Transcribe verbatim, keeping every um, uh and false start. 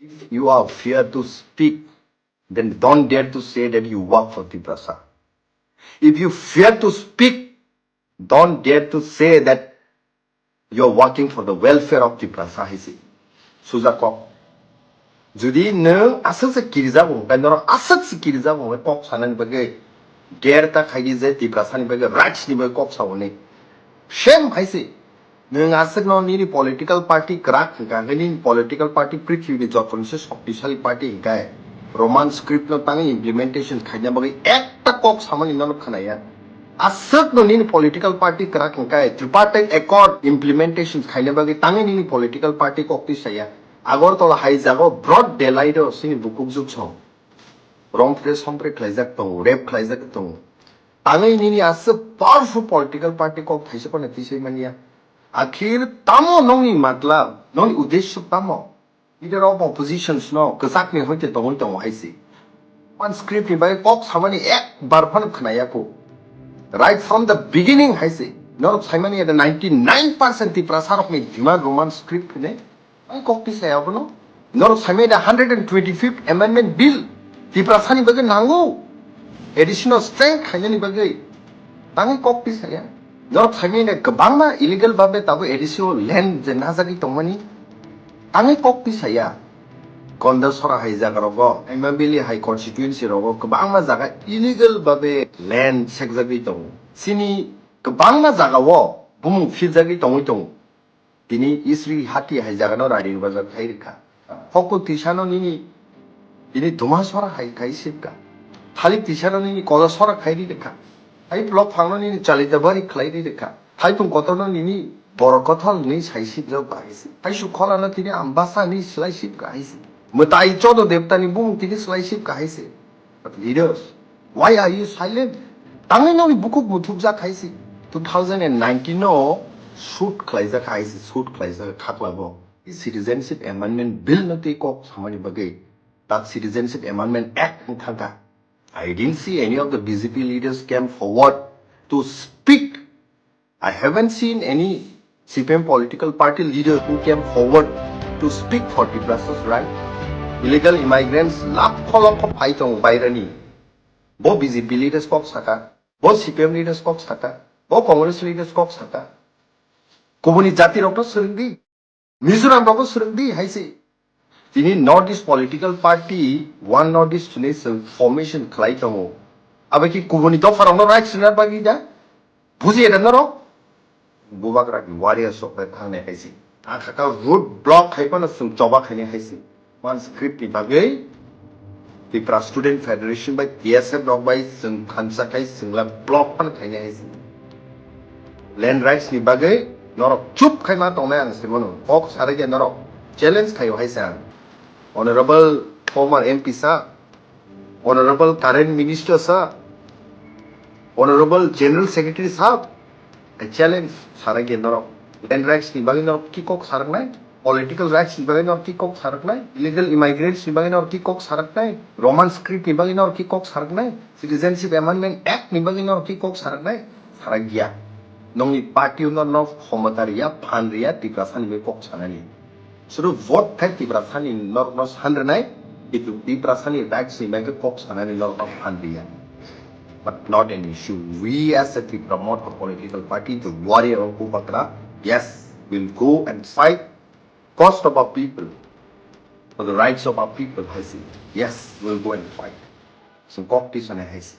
If you are fear to speak, then don't dare to say that you work for Tiprasa. If you fear to speak, don't dare to say that you are working for the welfare of Tiprasa, hai se. Suja kok. Jodi nwng aswk se kirijago hwnkhe, norok aswk se kirijago hwnkhe kok sanani bagwi, dare ta khaidi je Tiprasani bagwi, rights ni bagwi kok sauni. Shame hai se. Nwng aswkno nini political party kwrak hwnkha hwnkhe, nini political party prithibi ni joto ni se shoktisali party hwnkhe, Roman script no tangwi implementation khaina bagwi ekta kok samani nono khwnaya. Aswkno nini political party kwrak hwnkhe, tripartite accord implementation khaina bagwi tangwi nini political party kok twi saya. Agartala hai jago broad daylight o chini bukhuk juk song. Romphre sompre khlaijak tongo, rape khlaijak tongo. Tangwi nini aswk powerful political party kok thaisa phano tisai manya. Akhir tamo nongni matlab, nongni uddesho tamo? Leader of oppositions no kwchakni hoite tongwi tongo hai se. Roman script ni bagwi kok samani ekbar phano khwnaya kho. Right from the beginning hai se. Norok saimani ada ninety nine percent Tiprasa rokni demand Roman script hwnwi. Ang kok twi saya abono. Norok saimai da hundred and twenty-fifth Amendment Bill Tiprasani bagwi nango. Additional strength khainani bagwi. Tangwi kok twi saya. Norok saimai da kwbangma illegal babe tabo A D C o land je najagwi tongmani. Tangwi kok twi saya. Kondasora hai jaga rogo, Imabili hai constituency rogo kwbangma jaga illegal babe land sekjagwi tongo. Chini kwbangma jaga o bumung philjagwi tongwi tongo. Tini Isri hati hai jagano rari bazar khai rikha. Hokto tisano nini, tini Dumasora hai khai sipka. Thalik tisano nini Kodasora khai ri rikha. Hai block phangno nini Chalitabari khlai ri rikha. Hai tong kotorno nini Borok Kothol ni sai sipjak bahai se. Hai su kholano tini Ambasa ni slai sipka hai se. Mwtai Chodo Debtani bumung tini slai sipka hai se. But leaders, why are you silent? Tangwi nokni bukhuk muthubjak hai se. Two thousand and nineteen o shoot khlaijak hai se, shoot khlaijak khaklabo. Citizenship Amendment Bill no tei kok samani bagwi, tak Citizenship Amendment Act wng thangkha. I didn't see any of the B J P leaders came forward to speak. I haven't seen any C P M political party leader who came forward to speak for Tiprasa's right. Illegal immigrants lakho lakho phai tongo bairani. Bo B J P leaders kok saka, bo C P M leaders kok saka, bo Congress leaders kok saka. Kubuni jati rokno swrwngdi. Mizoram rogo swrwngdi hai se. Tini North East political party, One North East hwnwi chwng formation khlai tongo. Abo khe kubuni dopha rokno rights rwna bagwi da? Buji da norok? Bubagra ni warriors rok bai thangnai hai se. A khaka road block khai phano chwng choba khainai hai se. One script ni bagwi Tipra Student Federation bai T S F rok bai chwng thansa khai chwngla block phano khainai hai se. Land rights ni bagwi norok chup khai ma tongnai ang se mano. Kok sarai khe norok challenge khaio hai se ang. Honorable former M P sir, Honorable current minister sir, Honorable General Secretary sir, I challenge sarai khe norok. Land rights ni bagwi norok ki kok saraknai? Political rights ni bagwi norok ki kok saraknai? Illegal immigrants ni bagwi norok ki kok saraknai? Roman script ni bagwi norok ki kok saraknai? Citizenship Amendment Act ni bagwi norok ki kok saraknai? Sarakya. Nongni party no norok khomota riya, phan riya, Tiprasa ni bagwi kok sanani. Suru vote khai Tiprasa ni norok no san rwnai, kintu Tiprasa ni rights ni bagwi kok sanani norok no phan riya. But not an issue. We as a Tipra Motha political party, the warrior of Bubagra, yes, will go and fight cost of our people, for the rights of our people, hai se. Yes, we'll go and fight. So, kok twi sanai hai se.